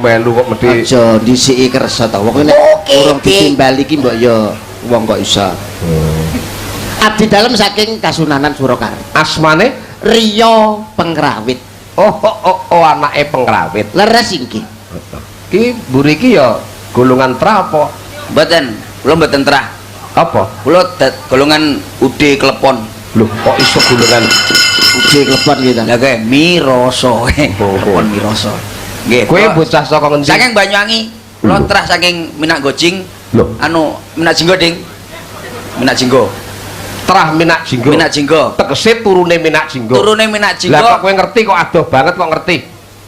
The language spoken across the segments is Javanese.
Melu kok mesti Aja ndisiki kersa to. Wong nek urung ditimbali iki mbok ya wong kok iso. Abdi dalem saking Kasunanan Surakarta. Asmane Riya Pengrawit. Oh, anake Pengrawit. Leres inggih. Ki mburi iki ya golongan tra apa? Mboten, kula mboten trah. Apa? Kula golongan UD Klepon. Lho, kok iso golongan UD Klepon gitu. Lah kae Miroso. Klepon Miroso. Nggih. Kowe bocah saka ngendi? Saking Banyuwangi. Kula trah saking Minak Gojing. Lho, Anu Minak Jinggo, Ding. Minak Jinggo. Trah Minak Jinggo. Minak Jinggo. Tegese turune Minak Jinggo. Turune Minak Jinggo. Lah kok kowe ngerti kok adoh banget kok ngerti?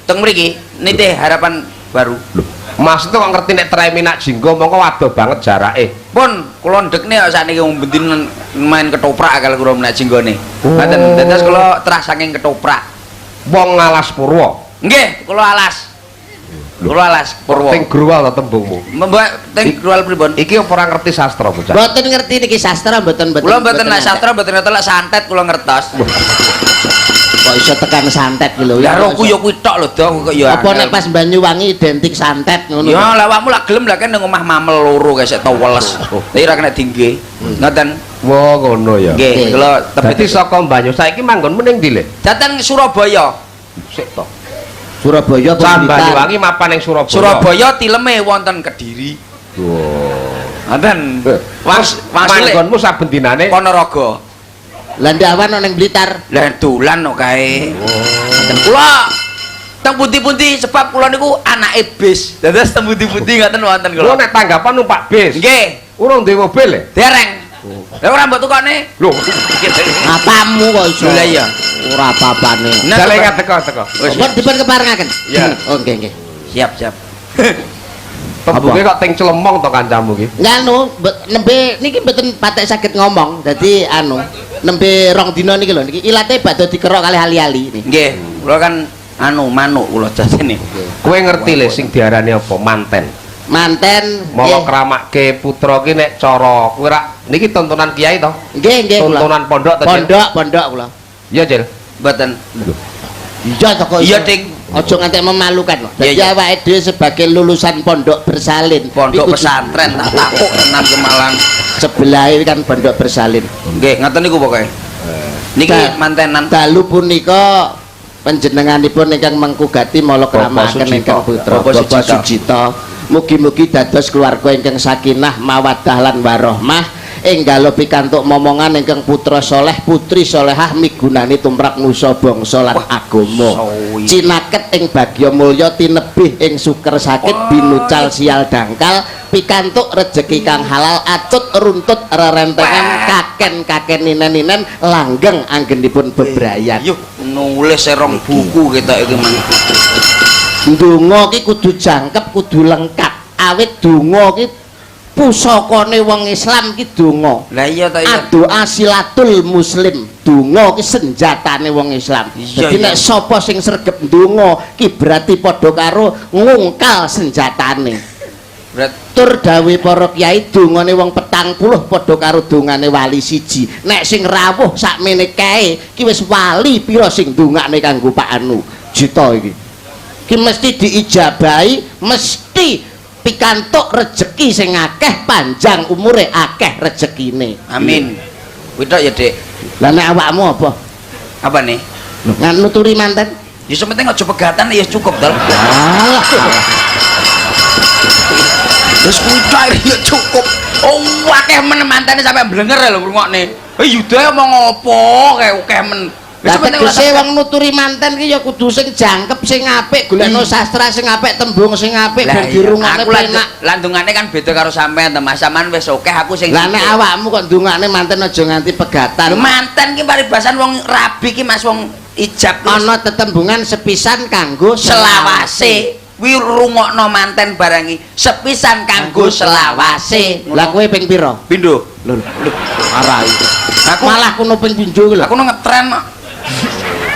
Teng mriki nitih Harapan Baru. Lho, maksudnya kok ngerti nek trahe Minak Jinggo mongko adoh banget jarake. Pun kula ndekne kok sakniki wong bendin main ketoprak kalau kula Minak Jinggone. Oh. Ngoten, dados kula trah saking ketoprak. Wong Alas Purwo. Nggih, kula alas. Kula alas Purwo. Teng gruwal ta tembungmu? Mbak teng gruwal pripun? Iki apa ora ngerti sastra bocah? Mboten ngerti niki sastra mboten mboten. Kula mboten nek sastra mboten ngerti, lek santet kula ngertos. Kok iso tekan santet ki lho. Lah rohku ya kuwi tok lho, Dok, kok ya. Apa nek pas Banyuwangi identik santet ngono? Ya lah awakmu lak gelem lah kan nang omah mamel loro kae sik tau weles. Tapi ora kena dingge. Ngoten. Wah, ngono ya. Nggih, kula Dadi saka Banyu saiki manggonmu ning ndi, Le? Dateng Surabaya. Sik to. Surabaya apa Cah Banyuwangi mapan ning Surabaya. Surabaya tileme wonten Kediri. Wah. Ngoten. Wangsule Manggonmu saben dinane Ponorogo. Lah ndek awan ning Blitar. Lah dolan kok kae. Ngoten kula teng pundi-pundi sebab kula niku anake bis. Dados teng pundi-pundi ngoten wonten Kula kula. nek tanggapan numpak bis. Nggih, Urung duwe mobil e? dereng. Lah ora mbok tukokne. Lho, Apamu kok iso? Lho lah iya. Ora apa-apane. Nah, jale coba. teko teko. Wis, Pun dipun keparengaken. Iya. Oh nggih nggih. siap, siap. Tembunge kok teng clemong to kancamu ki. Nganu nembe niki mboten patek saged ngomong. Dadi anu nembe rong dina niki lho niki ilate badhe dikerok kalih ali-ali niki. Nggih, kula kan anu manuk kula jatine. Kowe ngerti le sing diarani apa? Manten. Manten Mawa kramake putra ki nek cara kowe rak niki tontonan kiai to? Nggih nggih kula. Tontonan pondok to, Cil? Pondok, pondok kula. Iya, Cil. Mboten. Iya to kok. Iya, Ding. Aja ngantek memalukan kok. Iya, Dadi iya. awake dhewe sebagai lulusan pondok bersalin, Pondok iku pesantren tak tapuk tenan ke Malang. Sebelahe kan pondok bersalin. Nggih, ngoten niku pokoke. Niki mantenan. Dalu punika panjenenganipun ingkang mengku gati mala kramakaken ingkang putra Bapak Bapak Sujito. Mugi-mugi dados keluarga ingkang sakinah mawaddah lan warahmah, enggalo pikantuk momongan ingkang putra soleh putri solehah migunani tumrap nusa bangsa lan agama. Cinaket ing bagya mulya tinebih ing suker sakit binucal sial dangkal pikantuk rejeki kang halal atut runtut rerentengan kaken-kaken ninen-ninen langgeng anggenipun bebrayan. Yuh, nulis rong buku ketok iki mang. Ndonga ki kudu jangkep, kudu lengkap. Awit donga ki pusakane wong Islam ki donga. Lah iya ta iya. Doa silatul muslim. Donga ki senjatane wong Islam. Dadi nek sapa sing sregep ndonga ki berarti padha karo ngungkal senjatane. Tur dawuhe para kiai dongane wong 40 padha karo dongane wali siji. Nek sing rawuh sakmene kae ki wis wali pira sing ndongakne kanggo Pak Anu Jito iki. Ki mesti diijabahi, mesti pikantuk rejeki sing akeh, panjang umure akeh rejekine. Amin. Kuwi tok ya, Dik. Lah nek awakmu apa? Apa nih? Lho, nuturi manten. Ya sing penting aja pegatan ya cukup to. Alah. Wis kuwi tok ya cukup. Oh, akeh men mantene sampe blenger lho ngrungokne. Eh Yuda omong apa kae akeh men. Lah tegese wong nuturi manten ki ya kudu sing jangkep, sing apik, golekno sastra sing apik, tembung sing apik ben dirungokne penak. Lah ndongane kan beda karo sampean to Mas. Sampean wis akeh aku sing Lah nek awakmu kok ndongakne manten aja nganti pegatan. Lho manten ki paribasan wong rabi ki Mas, wong ijab ana tetembungan sepisan kanggo selawase. Kuwi rungokno manten barang iki sepisan kanggo selawase. Lah kowe ping pira? Pindho. Lho lho arai. Aku malah kuno ping pindho ki lho. Aku ngetren kok.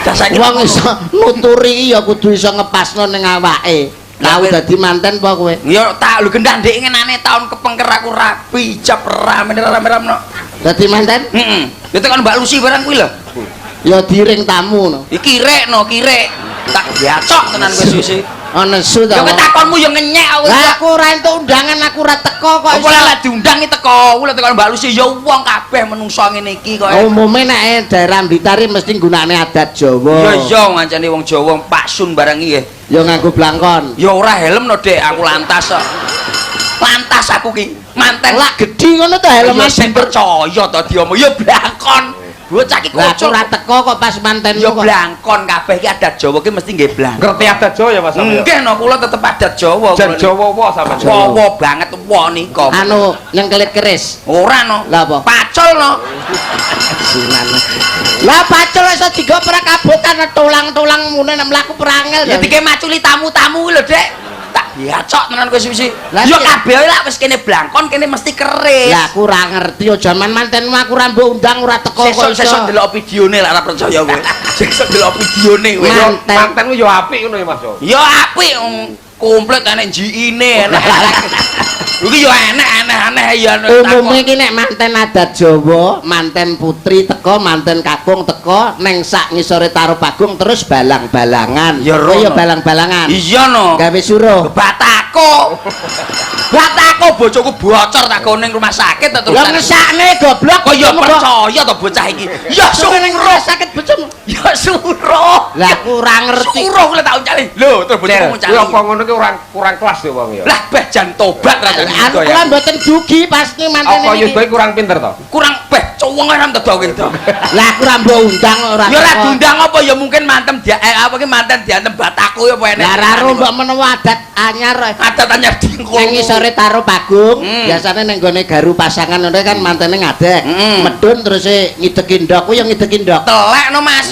Wong iso nuturi ya kudu iso ngepasno ning awake. Tau dadi manten apa kowe? Ya tak lho gendah ndek ngenane taun kepengker aku rabi ijab rame-rame no. Dadi manten? Heeh. Ya tekan Mbak Lucy barang kuwi lho. Ya diring tamu no. Iki kirek no, kirek. Tak biacok tenan kowe susi. Oh nesu to. Ya kowe takonmu ya ngenyek aku. Lah aku ora entuk undangan, aku ora teko kok. Apa lek diundang iki teko, lek teko Mbak Lucy ya wong kabeh menungso ngene iki kok. Umume nek daerah Blitar mesti nggunakne adat Jawa. Ya iya ngancane wong Jawa Pak Sun barang iki nggih. Ya nganggo blangkon. Ya ora helm no Dik, aku lantas kok. Lantas aku ki. Manten Lah gedhi ngono to helm ya sing percaya to diomong ya blangkon. Bocah iki Lah aku kocok. ora teko kok pas mantenmu Ya kok. blangkon kabeh iki adat Jawa ki mesti nggih blangkon. Ngerti adat Jawa ya Mas sampeyan? Nggih no kula tetep adat Jawa. Jan Jawa wae sampeyan. Jawa banget wa nika. Anu nyengkelit keris. Ora no. Lah apa? Pacul no. Sinan. Lah pacul iso digo prakabotan tulang-tulang mune nek mlaku perangel. Ya dike maculi tamu-tamu kuwi lho, Dek. Tak biacok tenan kowe sisi. Lah, Ya iya. kabeh lak wis kene blangkon kene mesti keris. Lah aku ora ngerti yo jaman mantenmu aku ora mbok undang ora teko kok. Sesuk-sesuk delok videone lak ora percaya kowe. Sesuk delok videone kowe. Manten. Mantenmu yo apik ngono ya Mas yo. Ya apik komplit enek JI-ne enek. Iki ya enek aneh-aneh ya. Umume iki nek manten adat Jawa, manten putri teko, manten kakung teko, neng sak ngisore taruh pagung terus balang-balangan. Ya Oh ya rono. balang-balangan. Iya no. Gawe suruh. Batako. Batako bojoku bocor tak ning rumah sakit terus. Lah ngesakne goblok. Kok ya percaya to bocah iki. Ya Suruh ning suruh. rumah sakit bojomu. Ya suruh. Lah aku ora ngerti. Suruh lek tak uncali. Lho terus bojoku Cel, nguncali. kuwi apa ngono ki kurang kelas ya wong ya. Lah beh jan tobat ra Anu kula mboten dugi pas ki manten Apa iki. yuda kurang pinter to? Kurang beh cowong ora tedoke to. Lah aku ora mbok undang ora. Ya ora teko. diundang apa ya mungkin mantem dia apa ki manten diantem bataku ya apa enek. Lah ora ro mbok menawa adat anyar. Adat anyar dingkul. Nang ngisore taruh pagung, biasane nang gone garu pasangan ngono kan mantene ngadeg. Medun terus e ngideki ndok kuwi ya ngideki ndok. Telek no Mas.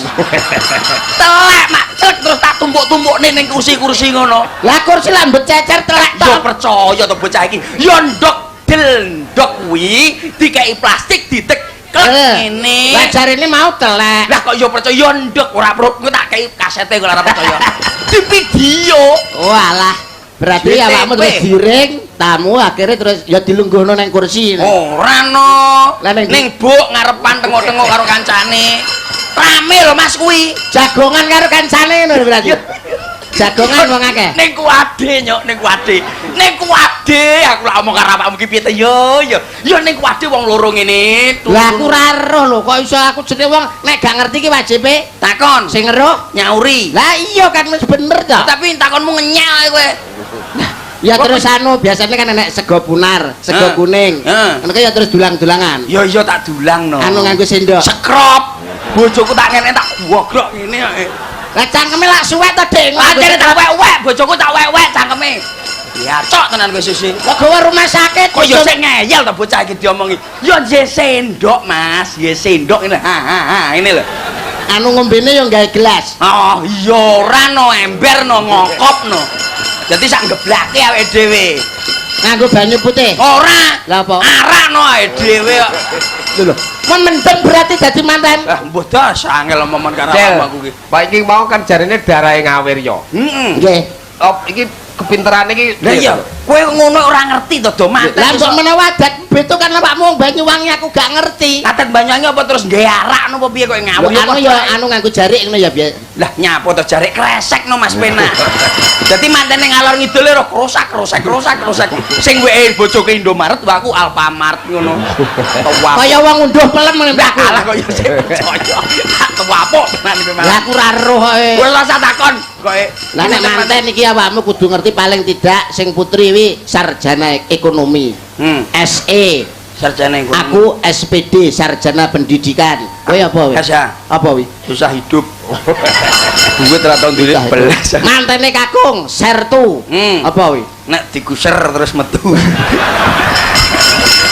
Telek mak celek terus tak tumpuk-tumpukne ning kursi-kursi ngono. Lah kursi lah mbececer telek Ya tok. percaya to bocah iki. Ya ndok del ndok kuwi dikei plastik ditek klek ngene. Lah jarene mau telek. Lah kok ya percaya ya ndok ora perlu engko tak kei kasete kok ora percaya. Di video. Walah. Berarti JTP. awakmu terus diring tamu akhirnya terus ya dilungguhno nang kursi. Ora no. Lah ning Ning buk ngarepan tengok-tengok karo kancane. Rame lho Mas kuwi. Jagongan karo kancane ngono berarti. Jagongan wong akeh. Ning kuade nyok, ning kuade. Ning kuade aku lak omong karo awakmu ki piye to yo yo. Yo ning kuade wong loro ngene. Lah aku ora roh lho kok iso aku jenenge wong nek gak ngerti ki wajibe takon sing ngeruh nyauri. Lah iya kan wis bener to. Tapi takonmu ngenyek ae kowe. Ya terus anu biasanya kan enek sego punar, sego kuning. Ngono ya terus dulang-dulangan. Ya iya tak dulang no. Anu nganggo sendok. Sekrop. Bojoku tak ngene tak gogrok ngene ae. Lah cangkeme lak suwek to, Dik. Pancene tak wek-wek, bojoku tak wek-wek cangkeme. Ya cok tenan kowe sisi. Kok gawa rumah sakit. Kok ya sing ngeyel to bocah iki diomongi. Ya nje sendok, Mas. Ya sendok ngene. Ha ha ha ngene lho. Anu ngombene ya gawe gelas. Oh, iya ora no ember no ngokop no. Dadi sak geblake awake dhewe. Nganggo banyu putih. Ora. Lah apa? Arak no awake dhewe kok. Lho lho. Mun mendem berarti dadi manten. Lah mbuh das angel omongan karo aku iki. Pak iki mau kan jarine darahe ngawir yo. Heeh. Nggih. Oh, iki kepinterane iki. Lah iya, kowe ngono ora ngerti to do manten. Lah mbok menawa adat beda kan awakmu wong Banyuwangi aku gak ngerti. Adat Banyuwangi apa terus nggae arak napa piye kok ngawur Anu ya anu nganggo jarik ngono ya biasa. Lah nyapa to jarik kresek no Mas Pena. Dadi mantene ngalor ngidul roh krosak krosak krosak krosak. Sing weke bojoke Indomaret wae aku Alfamart ngono. Kaya wong unduh pelem ngene Lah alah kok ya sik percaya. Tak tuwapuk tenan iki malah. Lah aku ora roh koe. Kowe ora takon koe. Lah nek manten iki awakmu kudu ngerti paling tidak sing putri wi sarjana ekonomi. SE sarjana ekonomi. Aku SPD sarjana pendidikan. Kowe apa wi? Apa wi? Susah hidup. Duit ora tau duwe belas. Mantene kakung sertu. Apa wi? Nek diguser terus metu.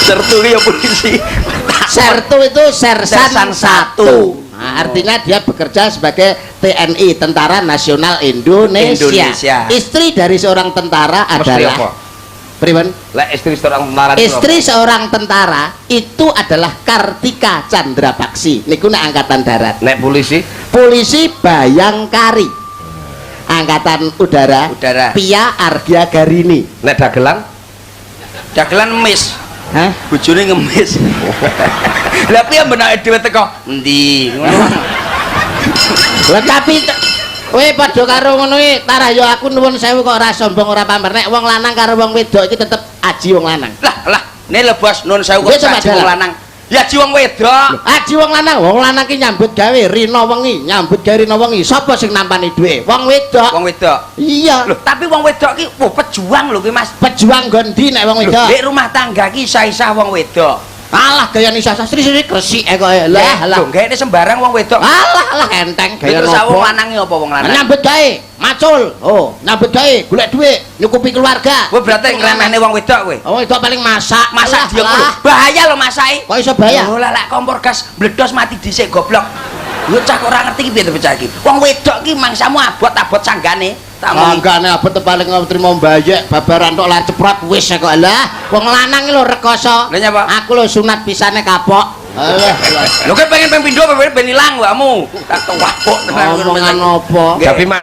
Sertu ki ya polisi. Sertu itu sersan 1. Nah, artinya dia bekerja sebagai TNI, Tentara Nasional Indonesia. Istri dari seorang tentara adalah Priwen? Lah istri seorang tentara. Istri seorang tentara itu adalah Kartika Chandra Paksi. Niku nek angkatan darat. Nek polisi? Polisi Bayangkari. Angkatan udara. Pia Ardia Garini. Nek dagelan? Dagelan ngemis. Hah? Bojone ngemis. Lah piye benake dhewe teko endi ngono. Lah tapi Kowe padha karo ngono iki, tarah yo aku nuwun sewu kok ora sombong ora pamer, nek wong lanang karo wong wedok iki tetep aji wong lanang. Lah, lah, ne lho Bos, nun sewu kok aji wong lanang. Ya aji wong wedok. Aji wong lanang ki nyambut gawe rina wengi, nyambut gawe rina wengi. Sapa sing nampani dhuwit? Wong wedok. Wong wedok. Iya. Lho, tapi wong wedok ki wah pejuang lho ki Mas. Pejuang nggon ndi nek wong wedok? Lho, rumah tangga ki isah-isah wong wedok. Alah gayane isah-isah sri kresik kok. Lah, lah. Lho, gaene sembarang wong wedok. Alah, alah enteng gaya nopo. Terus wong lanang apa wong lanang? Nyambut gawe, macul. Oh, nyambut gawe, golek dhuwit, nyukupi keluarga. Kowe berarti ngremehne wong wedok kowe. Wong wedok paling masak. Masak dia lho. Bahaya lho masake. Kok iso bahaya? Oh, lah lek kompor gas mbledos mati dhisik goblok. Lho cah kok ora ngerti ki piye to bocah iki. Wong wedok ki mangsamu abot-abot sanggane. Sanggane abot paling trimo mbayek babaran tok lar ceprot wis kok. Lah, wong lanang lho rekoso. Lha nyapa? Aku lho sunat pisane kapok. Alah. Lho kowe pengen ping pindho ben ilang wamu. Tak tuwapuk tenan. Omongan opo? Tapi